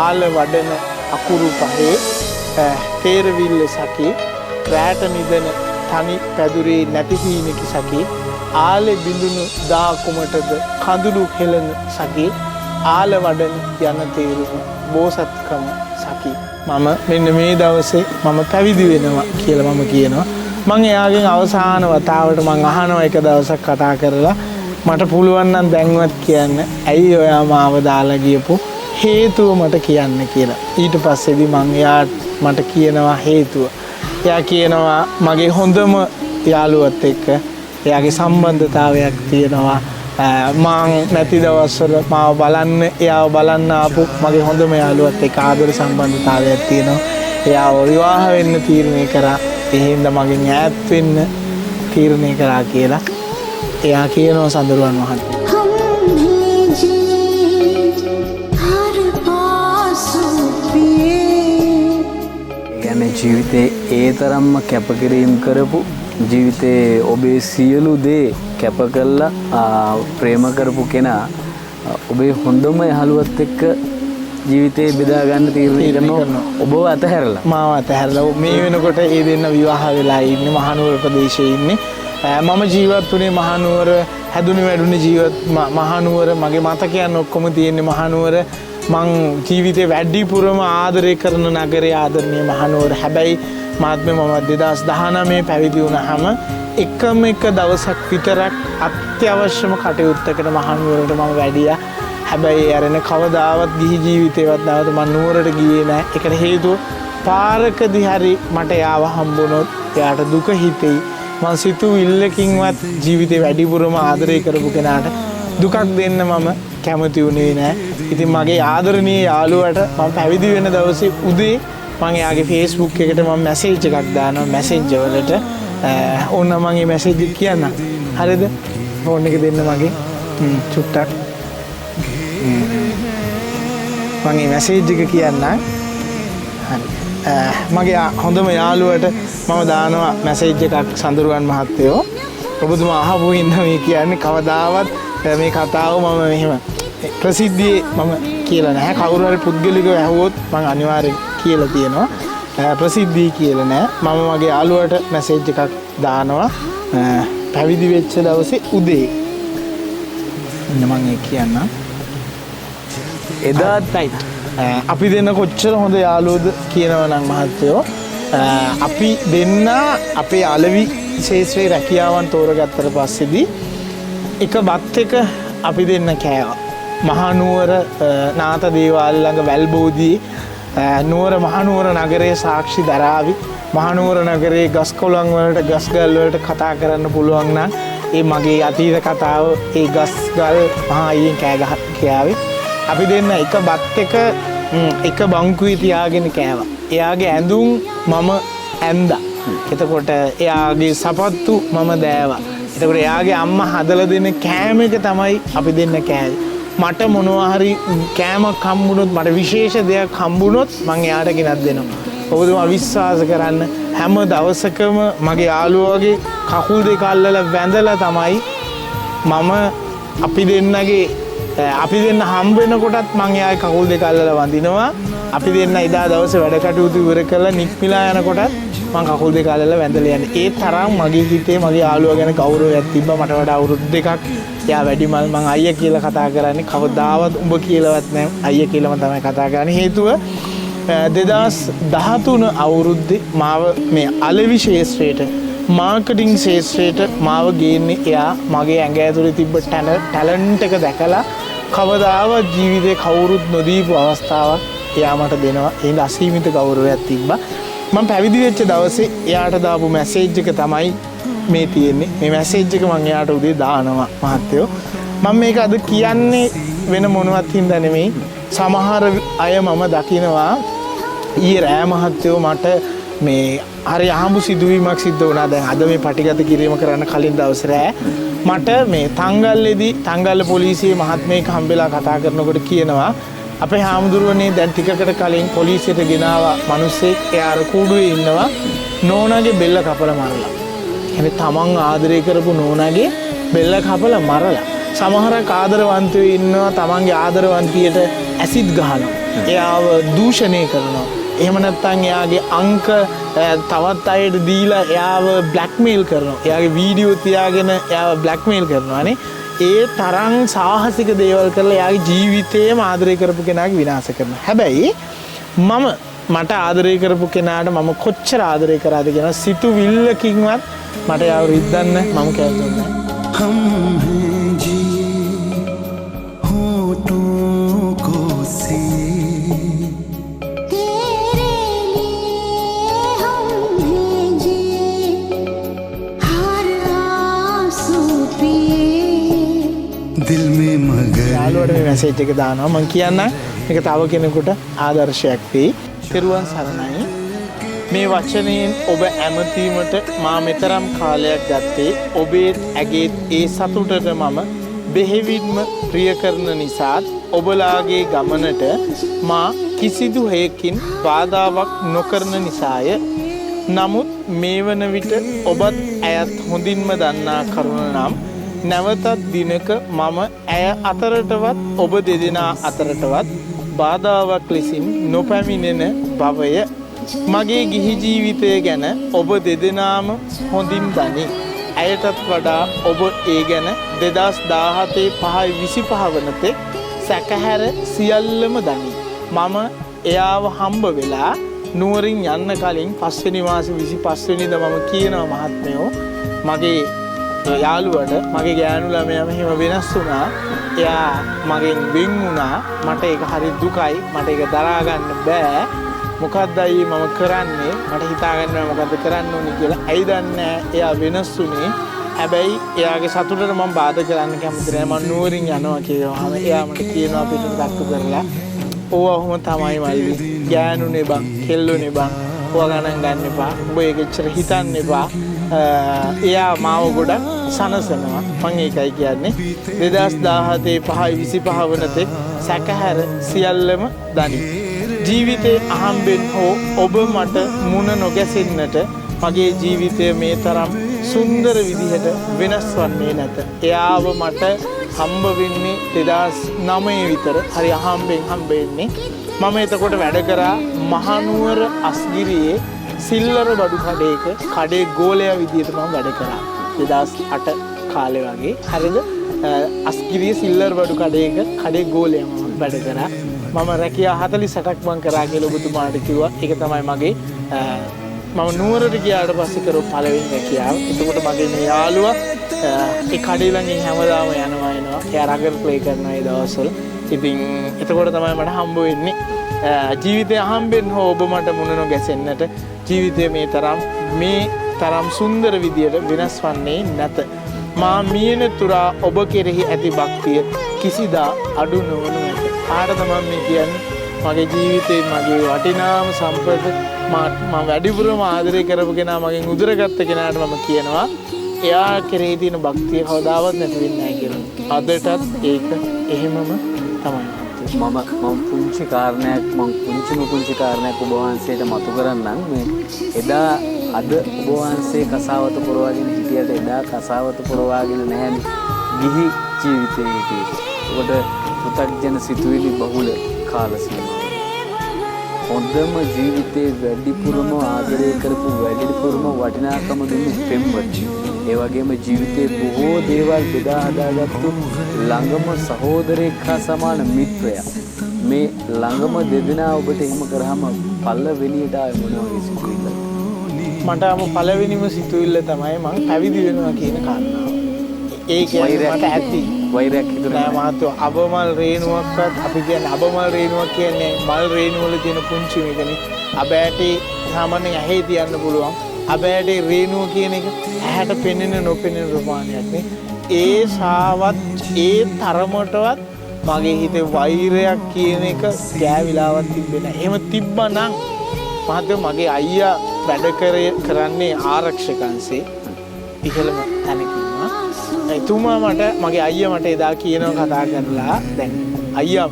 ආල වඩන අකුරු පහේ තේරවිල්ල සකි, රෑට නිදන තනි පැදුරේ නැති හීනකි සකි, ආලේ බිඳුණු දා කුමටද කඳුළු හෙළන සකි, ආල වඩන යන තේරුම බෝසත්කම සකි. මම මෙන්න මේ දවසේ මම පැවිදි වෙනවා කියලා මම කියනවා. මං එයාගෙන් අවසාන වතාවට මං අහනවා එක දවසක් කතා කරලා, මට පුළුවන් නම් දැන්වත් කියන්න ඇයි ඔයා මාව දාලා ගියපු හේතුව මට කියන්න කියලා. ඊට පස්සේදී මං එයා මට කියනවා හේතුව. එයා කියනවා මගේ හොඳම යාළුවත් එක්ක එයාගේ සම්බන්ධතාවයක් තියෙනවා. මං නැති දවස්වල මාව බලන්න, එයාව බලන්න ආපු මගේ හොඳම යාළුවත් එක්ක ආදර සම්බන්ධතාවයක් තියෙනවා. එයාව විවාහ වෙන්න තීරණය කරා. ඒ හින්දා මගෙන් ඈත් වෙන්න තීරණය කරා කියලා එයා කියනවා සඳරුවන් මහත්තයා. हम भेजे हर आंसू पिए। කියන්නේ ජීවිතේ ඒ තරම්ම කැපකිරීම කරපු, ජීවිතේ ඔබේ සියලු දේ කැප කළා ප්‍රේම කරපු කෙනා ඔබේ හොඳම යහළුවත් එක්ක ජීවිතේ බෙදා ගන්න තීරණය කරනවා, ඔබව අතහැරලා. මාව අතහැරලා. මේ වෙනකොට ඒ දෙන්න විවාහ වෙලා ඉන්නේ මහනුවර ප්‍රදේශයේ ඉන්නේ. මම ජීවත් වුණේ මහනුවර, හැදුණු වැඩුණේ ජීවත් මහනුවර, මගේ මතකයන් ඔක්කොම තියෙන්නේ මහනුවර. මං ජීවිතේ වැඩිපුරම ආදරය කරන නගරය ආදරණීය මහනුවර. හැබැයි මහත්මයා මම 2019 පැවිදි වුණාම එකම එක දවසක් විතරක් අත්‍යවශ්‍යම කටයුත්තකට මහනුවරට මම වැඩියා. හැබැයි අරන කවදාවත් ගිහි ජීවිතේවත් නැවත මං නුවරට ගියේ නෑ. ඒකට හේතුව පාරකදී හරි මට යාව හම්බුනොත් එයාට දුක හිතෙයි. මං සිතුවිල්ලකින්වත් ජීවිතේ වැඩිපුරම ආදරය කරපු කෙනාට දුකක් දෙන්න මම කැමති වුණේ නෑ. ඉතින් මගේ ආදරණීය යාළුවට මම පැවිදි වෙන දවසේ උදේ මං එයාගේ Facebook එකට මං මැසේජ් එකක් දානවා මැසේජ් වලට. ඕන්න මං මේ මැසේජ් එක කියන්නම්. හරිද? ෆෝන් එක දෙන්න මගේ. චුට්ටක්. මං මේ මැසේජ් එක කියන්නම්. හරි. මගේ හොඳම යාළුවට මම දානවා මැසේජ් එකක් සඳරුවන් මහත්තයෝ. ඔබතුමා අහපු හින්දා මේ කියන්නේ, කවදාවත් මේ කතාව මම මෙහෙම ප්‍රසිද්ධියේ මම කියලා නැහැ. කවුරු හරි පුද්ගලිකව ඇහුවොත් මං අනිවාර්යෙන් කියලා තියෙනවා. ප්‍රසිද්ධිය කියලා නෑ. මම මගේ යාළුවට මැසේජ් එකක් දානවා පැවිදි වෙච්ච දවසේ උදේ. ඉන්න මං ඒක කියන්නම්. එදා රයිට්. අපි දෙන්න කොච්චර හොඳ යාළුවෝද කියනවා නම් මහත්තයෝ, අපි දෙන්න අපේ අලෙවි ක්ෂේත්‍රයේ රැකියාවන් තෝරගත්තට පස්සේදී එක බත් එක අපි දෙන්න කෑවා. මහනුවර නාත දේවාල ළඟ වැල්බෝධියේ, නුවර මහනුවර නගරයේ සාක්ෂි දරාවි. මහනුවර නගරයේ ගස් කොළන් වලට ගස් ගල් වලට කතා කරන්න පුළුවන් නම් ඒ මගේ අතීත කතාව ඒ ගස් ගල් මහා අයියෙන් කෑ ගහ කියාවේ. අපි දෙන්න එක බත් එක එක බංකුවේ තියාගෙන කෑවා. එයාගේ ඇඳුම් මම ඇඳා. එතකොට එයාගේ සපත්තු මම දෑවා. එතකොට එයාගේ අම්මා හදලා දෙන කෑම එක තමයි අපි දෙන්න කෑවේ. මට මොනවා හරි කෑමක් හම්බුනොත්, මට විශේෂ දෙයක් හම්බුනොත් මං එයාට ගෙනත් දෙනවා. ඔබතුමා විශ්වාස කරන්න, හැම දවසකම මගේ යාළුවාගේ කකුල් දෙක අල්ලලා වැඳලා තමයි මම අපි දෙන්නගේ අපි දෙන්න හම්බ වෙනකොටත් මං එයාගේ කකුල් දෙක අල්ලලා වඳිනවා. අපි දෙන්න එදා දවසේ වැඩ කටයුතු ඉවර කරලා නික්මිලා යනකොටත් මං කකුල් දෙක අල්ලලා වැඳලා යන්නේ. ඒ තරම් මගේ හිතේ මගේ යාළුවා ගැන ගෞරවයක් තිබ්බා. මට වඩා අවුරුදු දෙකක් එයා වැඩිමල්. මං අයියා කියලා කතා කරන්නේ. කවදාවත් උඹ කියලාවත් නෑ, අයියා කියලාම තමයි කතා කරන්නේ. හේතුව 2013 අවුරුද්දේ මාව මේ අලෙවි ක්ෂේත්‍රයට, මාකටිං ක්ෂේත්‍රයට මාව ගේන්නේ එයා මගේ ඇඟ ඇතුලේ තිබ්බ ටැලන්ට් එක දැකලා කවදාවත් ජීවිතේ කවුරුත් නොදීපු අවස්ථාවක් එයා මට දෙනවා. ඒ හින්දා අසීමිත ගෞරවයක් තිබ්බා. මං පැවිදි වෙච්ච දවසේ එයාට දාපු මැසේජ් එක තමයි මේ තියෙන්නේ. මේ මැසේජ් එක මං එයාට උදේ දානවා මහත්තයෝ. මං මේක අද කියන්නේ වෙන මොනවත් හින්දා නෙමෙයි. සමහර අය මම දකිනවා ඊයේ රෑ මහත්තයෝ මට මේ හරි අහඹු සිදුවීමක් සිද්ධ වුණා. දැන් අද මේ පටිගත කිරීම කරන්න කලින් දවසේ රෑ මට මේ තංගල්ලේදී තංගල්ල පොලිසියේ මහත්මයෙක් හම්බෙලා කතා කරනකොට කියනවා අපේ හාමුදුරුවනේ දැන් ටිකකට කලින් පොලිසියට ගෙනාවා මිනිස්සෙක්, එයා අර කූඩුවේ ඉන්නවා නෝනාගේ බෙල්ල කපලා මරලා. කියන්නේ තමන් ආදරය කරපු නෝනාගේ බෙල්ල කපලා මරලා. සමහරක් ආදරවන්තයෝ ඉන්නවා තමන්ගේ ආදරවන්තියට ඇසිඩ් ගහනවා. එයාව දූෂණය කරනවා. එහෙම නැත්නම් එයාගේ අංක තවත් අයට දීලා එයාව බ්ලැක්මේල් කරනවා. එයාගේ වීඩියෝ තියාගෙන එයාව බ්ලැක්මේල් කරනවා නේ. ඒ තරම් සාහසික දේවල් කරලා එයාගේ ජීවිතේම ආදරය කරපු කෙනාගේ විනාශ කරනවා. හැබැයි මම මට ආදරය කරපු කෙනාට මම කොච්චර ආදරය කරාද කියන සිතුවිල්ලකින්වත් මට එයාව රිද්දන්න මම කැමති නෑ. हम हैं जिए होठों को सिए तेरे लिए हम हैं जिए हर आंसू पिए दिल में मगर යාළුවට මේ මැසේජ් එක දානවා. මං කියන්නම් මේක තව කෙනෙකුට ආදර්ශයක් වෙයි. තෙරුවන් සරණයි. මේ වචනයෙන් ඔබ ඇමතීමට මා මෙතරම් කාලයක් ගත්තේ ඔබේත් ඇගේත් ඒ සතුටට මම බෙහෙවින්ම ප්‍රිය කරන නිසාත් ඔබලාගේ ගමනට මා කිසිදු හේකින් බාධාවක් නොකරන නිසාය. නමුත් මේ වන විට ඔබත් ඇයත් හොඳින්ම දන්නා කරුණ නම් නැවතත් දිනක මම ඇය අතරටවත් ඔබ දෙදෙනා අතරටවත් බාධාවක් ලෙසින් නොපැමිණෙන බවය. මගේ ගිහි ජීවිතය ගැන ඔබ දෙදෙනාම හොඳින් දනි. ඇයටත් වඩා ඔබ ඒ ගැන 2017 5/25 වන තෙක් සැකහැර සියල්ලම දනි. මම එයාව හම්බ වෙලා නුවරින් යන්න කලින් පස්වෙනි මාසේ 25 වෙනිදා මම කියනවා මහත්මයෝ මගේ යාළුවට මගේ ගෑනු ළමයා මෙහෙම වෙනස් වුණා. එයා මගෙන් වෙන් වුණා. මට ඒක හරි දුකයි. මට ඒක දරා ගන්න බෑ. මොකක්ද අයියේ මම කරන්නේ? මට හිතා ගන්න බෑ මොකද්ද කරන්න ඕනේ කියලා. ඇයි දන්නේ නෑ එයා වෙනස් වුණේ. හැබැයි එයාගේ සතුටට මම බාධා කරන්න කැමති නෑ. මං නුවරින් යනවා කියලාම එයා මට කියනවා පිටට තට්ටු කරලා. ඕවා ඔහොම තමයි මල්ලි. ගෑනුනේ බං, කෙල්ලෝනේ බං. ඔවා ගණන් ගන්න එපා. උඹ ඒක එච්චර හිතන්න එපා. එයා මාව ගොඩක් සනසනවා. මං ඒකයි කියන්නේ. 2017 5/25 වන තෙක් සැකහැර සියල්ලම දනි. ජීවිතේ අහම්බෙන් හෝ ඔබ මට මුණ නොගැසෙන්නට මගේ ජීවිතය මේ තරම් සුන්දර විදිහට වෙනස් වන්නේ නැත. එයාව මට හම්බ වෙන්නේ 2009 විතර. හරි අහම්බෙන් හම්බ වෙන්නේ. මම එතකොට වැඩ කරා මහනුවර අස්ගිරියේ සිල්ලර බඩු කඩේක කඩේ ගෝලයා විදිහට මම වැඩ කරා. 2008 කාලේ වගේ. හරිද? අස්ගිරියේ සිල්ලර බඩු කඩේක කඩේ ගෝලයා මම වැඩ කරා. මම රැකියා 48ක් මං කරා කියලා ඔබතුමාට කිව්වා. ඒක තමයි මගේ මම නුවරට ගියාට පස්සේ කරපු පළවෙනි රැකියාව. එතකොට මගේ මේ යාළුවා ඒ කඩේ ළඟින් හැමදාම යනවා එනවා. එයා රගර් ප්ලේ කරනවා ඒ දවස්වල. ඉතින් එතකොට තමයි මට හම්බ වෙන්නේ. ජීවිතය අහම්බෙන් හෝ ඔබ මට මුණ නොගැසෙන්නට ජීවිතය මේ තරම් සුන්දර විදියට වෙනස් වන්නේ නැත. මා මියන තුරා ඔබ කෙරෙහි ඇති භක්තිය කිසිදා අඩු නොවනු ඇත. කාටද මම මේ කියන්නේ? මගේ ජීවිතේ මගේ වටිනාම සම්පත මම වැඩිපුරම ආදරය කරපු කෙනා මගෙන් උදුරගත්ත කෙනාට මම කියනවා එයා කෙරෙහි තියෙන භක්තිය කවදාවත් නැති වෙන්නේ නැහැ කියලා. අදටත් ඒක එහෙමම තමයි. මම පුංචි කාරණයක් මම පුංචිම කාරණයක් ඔබ වහන්සේට මතු කරන්නම්. මේ එදා අද ඔබ වහන්සේ කසාවත පොරවාගෙන හිටියට එදා කසාවත පොරවාගෙන නැහැනේ ගිහි ජීවිතේ හිටියේ. ඔබට පෘථග්ජන සිතුවිලි බහුල කාල සීමාව. හොඳම ජීවිතේ වැඩිපුරම ආදරය කරපු වැඩිපුරම වටිනාකම දුන්නු පෙම්වති. ඒ වගේම ජීවිතේ බොහෝ දේවල් බෙදා හදාගත්තු ළඟම සහෝදරයෙක් හා සමාන මිත්‍රයා. මේ ළඟම දෙදෙනා ඔබට එහෙම කරාම පළවෙනියට ආවේ මොන වගේ සිතුවිල්ලද? මට ආව පළවෙනිම සිතුවිල්ල තමයි මං පැවිදි වෙනවා කියන කාරණාව. ඒ කියන්නේ මට ඇති වෛරයක් හිතුනේ නෑ මහත්තයෝ. අබමල් රේණුවක්වත් අපි කියන්නේ අබමල් රේණුවක් කියන්නේ මල් රේණු වල තියෙන පුංචි මේකනේ. අබ ඇටේ සාමාන්‍යයෙන් ඇහි තියන්න පුළුවන්. අබ ඇටේ රේණුව කියන එක ඇහැට පෙනෙන නොපෙනෙන ප්‍රමාණයක් නේ. ඒ සාවත් ඒ තරමටවත් මගේ හිතේ වෛරයක් කියන එක ගෑවිලාවත් තිබ්බේ නෑ. එහෙම තිබ්බා නම් මහත්තයෝ මගේ අයියා වැඩ කරන්නේ ආරක්ෂක අංශේ ඉහළම තැනක ඉන්නවා. එතුමා මට මගේ අයියා මට එදා කියනවා කතා කරලා, දැන් අයියා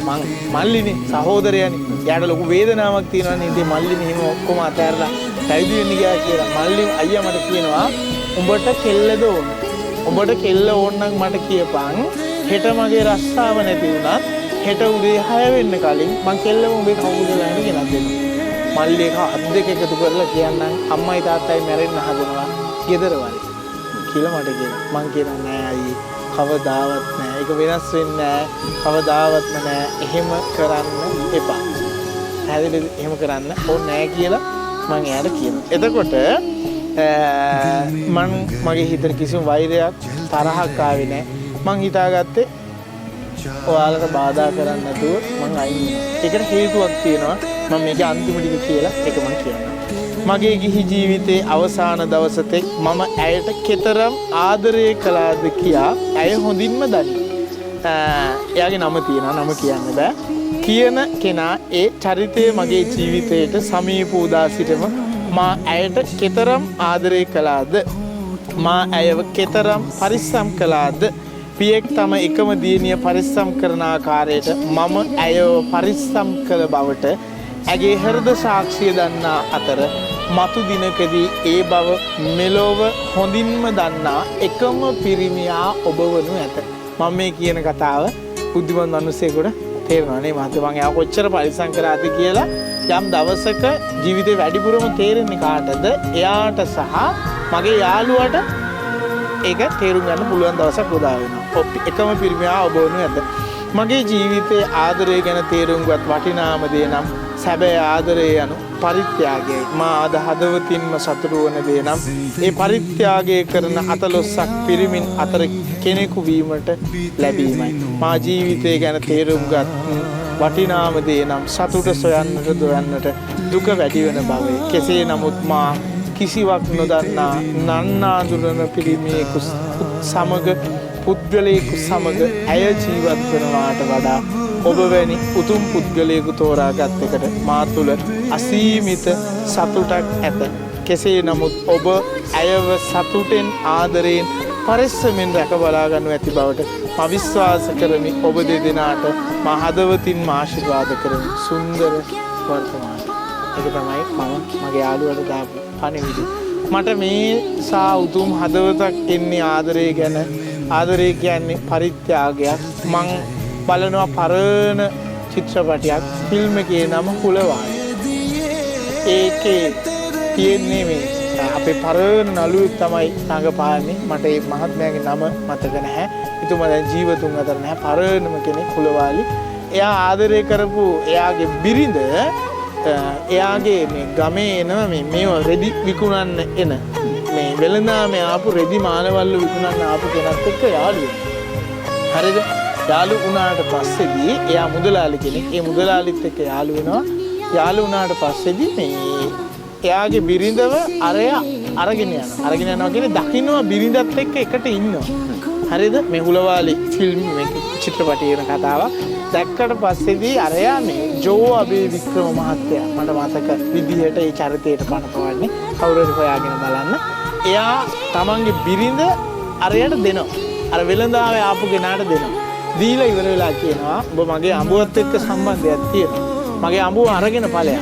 මං මල්ලිනේ සහෝදරයනේ. එයාට ලොකු වේදනාවක් තියෙනවානේ. ඉතින් මල්ලි මෙහෙම ඔක්කොම අතෑරලා පැවිදි වෙන්න ගියා කියලා. මල්ලි අයියා මට කියනවා උඹට කෙල්ලද ඕන? උඹට කෙල්ල ඕන නම් මට කියපන්. හෙට මගේ රස්සාව නැති වුණත් හෙට උදේ 6 වෙන්න කලින් මං කෙල්ලම උඹේ කවුද ළඟට ගෙනත් දෙනවා. මල්ලි එක අත් දෙක එකතු කරලා කියන්නම් අම්මයි තාත්තයි මැරෙන්න හදනවා ගෙදර වරේ කියලා මට කියනවා. මං කියනවා නෑ අයියේ කවදාවත් නෑ. ඒක වෙනස් වෙන්නේ නෑ. කවදාවත්ම නෑ. එහෙම කරන්න එපා. පැහැදිලිද? එහෙම කරන්න ඕනේ නෑ කියලා මං එයාට කියනවා. එතකොට මං මගේ හිතට කිසිම වෛරයක් තරහක් ආවේ නෑ. මං හිතාගත්තේ ඔයාලට බාධා කරන්න නැතුව මං අයින් වෙනවා. ඒකට හේතුවක් තියෙනවා. මං මේකේ අන්තිම ටික කියලා ඒක මං කියන්නම්. මගේ ගිහි ජීවිතයේ අවසාන දවස තෙක් මම ඇයට කෙතරම් ආදරය කළාද කියා ඇය හොඳින්ම දනී. එයාගේ නම තියෙනවා, නම කියන්න බෑ. කියන කෙනා ඒ චරිතය මගේ ජීවිතයට සමීප වූ සිටම මා ඇයට කෙතරම් ආදරය කළාද, මා ඇයව කෙතරම් පරිස්සම් කළාද, පියෙක් තම එකම දියණිය පරිස්සම් කරන ආකාරයට මම ඇයව පරිස්සම් කළ බවට ඇගේ හෘද සාක්ෂිය දන්නා අතර මතු දිනකදී ඒ බව මෙලොව හොඳින්ම දන්නා එකම පිරිමියා ඔබ වනු ඇත. මම මේ කියන කතාව බුද්ධිමත් මිනිසෙකුට තේරෙනවා නේ මහත්තයා. මං එයා කොච්චර පරිස්සම් කරාද කියලා යම් දවසක ජීවිතේ වැඩිපුරම තේරෙන්නේ කාටද? එයාට සහ මගේ යාළුවාට ඒක තේරුම් ගන්න පුළුවන් දවසක් උදා වෙනවා. එකම පිරිමියා ඔබ වනු ඇත. මගේ ජීවිතයේ ආදරය ගැන තේරුම්ගත් වටිනාම දේ නම් සැබෑ ආදරය යනු පරිත්‍යාගයයි. මා අද හදවතින්ම සතුටු වන දේ නම් ඒ පරිත්‍යාගය කරන අතලොස්සක් පිරිමින් අතර කෙනෙකු වීමට ලැබීමයි. මා ජීවිතය ගැන තේරුම්ගත් වටිනාම දේ නම් සතුට සොයන්නට දොයන්නට දුක වැඩි වෙන බවයි. කෙසේ නමුත් මා කිසිවක් නොදන්නා නන්නාඳුනන පිරිමියෙකු සමග පුද්ගලයෙකු සමග ඇය ජීවත් වෙනවාට වඩා ඔබ වැනි උතුම් පුද්ගලයෙකු තෝරාගත් එකට මා තුළ අසීමිත සතුටක් ඇත. කෙසේ නමුත් ඔබ ඇයව සතුටෙන් ආදරයෙන් පරිස්සමෙන් රැක බලා ගනු ඇති බවට මා විශ්වාස කරමි. ඔබ දෙදෙනාට මා හදවතින්ම ආශිර්වාද කරමි. සුන්දර වර්තමාන. ඒක තමයි මම මගේ යාළුවට දාපු පණිවිඩය. මට මේ සා උතුම් හදවතක් එන්නේ ආදරය ගැන. ආදරය කියන්නේ පරිත්‍යාගයක්. මං බලනවා පරණ චිත්‍රපටයක්, ෆිල්ම් එකේ නම හුලවාලි. ඒකේ තියෙන්නේ මේ අපේ පරණ නළුවෙක් තමයි රඟපාන්නේ. මට ඒ මහත්මයාගේ නම මතක නැහැ. එතුමා දැන් ජීවතුන් අතර නැහැ. පරණම කෙනෙක් හුලවාලි. එයා ආදරය කරපු එයාගේ බිරිඳ එයාගේ මේ ගමේ එනවා මේ මේව රෙදි විකුණන්න එන මේ වෙළඳාමේ ආපු රෙදි මානවල්ල විකුණන්න ආපු කෙනත් එක්ක යාළු වෙනවා. හරිද? යාළු වුණාට පස්සේදී එයා මුදලාලි කෙනෙක්. ඒ මුදලාලිත් එක්ක යාළු වෙනවා. යාළු වුණාට පස්සේදී මේ එයාගේ බිරිඳව අරයා අරගෙන යනවා. අරගෙන යනවා කියන්නේ දකින්නවා බිරිඳත් එක්ක එකට ඉන්නවා. හරිද? මේ හුලවාලි ෆිල්ම් මේ චිත්‍රපටයේ වෙන කතාවක්. දැක්කට පස්සේදී අරයා මේ ජෝ අබේ වික්‍රම මහත්තයා මට මතක විදිහට ඒ චරිතයට පණ පවන්නේ. කවුරු හරි හොයාගෙන බලන්න. එයා තමන්ගේ බිරිඳ අරයට දෙනවා. අර වෙළඳාවේ ආපු කෙනාට දෙනවා. දීලා ඉවර වෙලා කියනවා ඔබ මගේ අඹුවත් එක්ක සම්බන්ධයක් තියෙනවා. මගේ අඹුව අරගෙන ඵලයක්.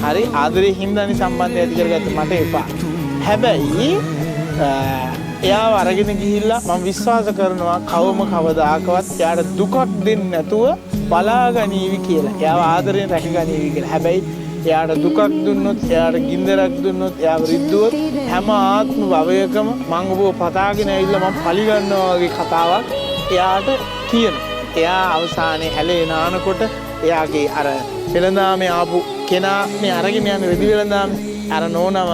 හරි ආදරේ හින්දානේ සම්බන්ධය ඇති කරගත්තේ මට එපා. හැබැයි එයාව අරගෙන ගිහිල්ලා මම විශ්වාස කරනවා කවම කවදාකවත් එයාට දුකක් දෙන්නේ නැතුව බලා ගනීවි කියලා. එයාව ආදරෙන් රැක ගනීවි කියලා. හැබැයි එයාට දුකක් දුන්නොත්, එයාට ගින්දරක් දුන්නොත්, එයාව රිද්දුවොත් හැම ආත්ම භවයකම මං ඔබව පතාගෙන ඇවිල්ලා මං පලි ගන්නවා වගේ කතාවක් එයාට කියනවා. එයා අවසානයේ හැලේ නානකොට එයාගේ අර වෙළඳාමේ ආපු කෙනා මේ අරගෙන යන රෙදි වෙළඳාමේ අර නෝනම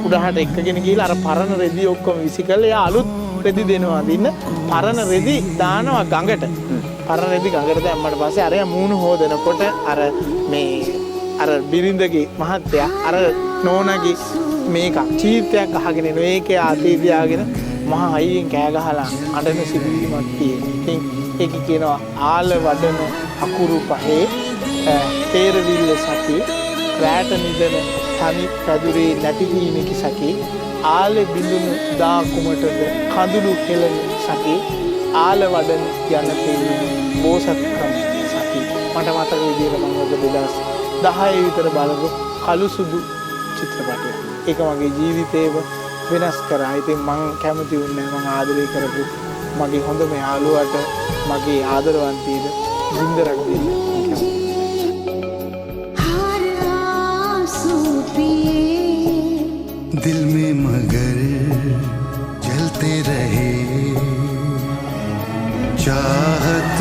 උඩහට එක්කගෙන ගිහිල්ලා අර පරණ රෙදි ඔක්කොම විසි කරලා එයා අලුත් රෙදි දෙනවා. දින්න පරණ රෙදි දානවා ගඟට. පරණ රෙදි ගඟට දැම්මට පස්සේ අරයා මූණ හොදනකොට අර මේ අර බිරිඳගේ මහත්තයා අර නෝනගේ මේක චීත්‍යයක් අහගෙන එනවා. ඒකේ අතේ තියාගෙන මහා හයියෙන් කෑ ගහලා අඬන සිදුවීමක් තියෙනවා. ඉතින් ඒකේ කියනවා ආල වඩන අකුරු පහේ තේරවිල්ල සකි, රැට නිදන තනි පැදුරේ නැති හීනකි සකි, ආලෙ බිඳුණු දා කුමටද කඳුළු හෙළන සකි, ආල වඩන යන තේරුණු බෝසත්කම සකි. මට මතක විදියට මම ඔබ 2010 විතර බලපු කළු සුදු චිත්‍රපටයක්. ඒක මගේ ජීවිතේම වෙනස් කරා. ඉතින් මං කැමති වුණේ නෑ මං ආදරය කරපු මගේ හොඳම යාළුවාට, මගේ ආදරවන්තියට ගින්දරක් දෙන්න. මං කැමති. हर आंसू पिए। दिल में मगर जलते रहे चाहत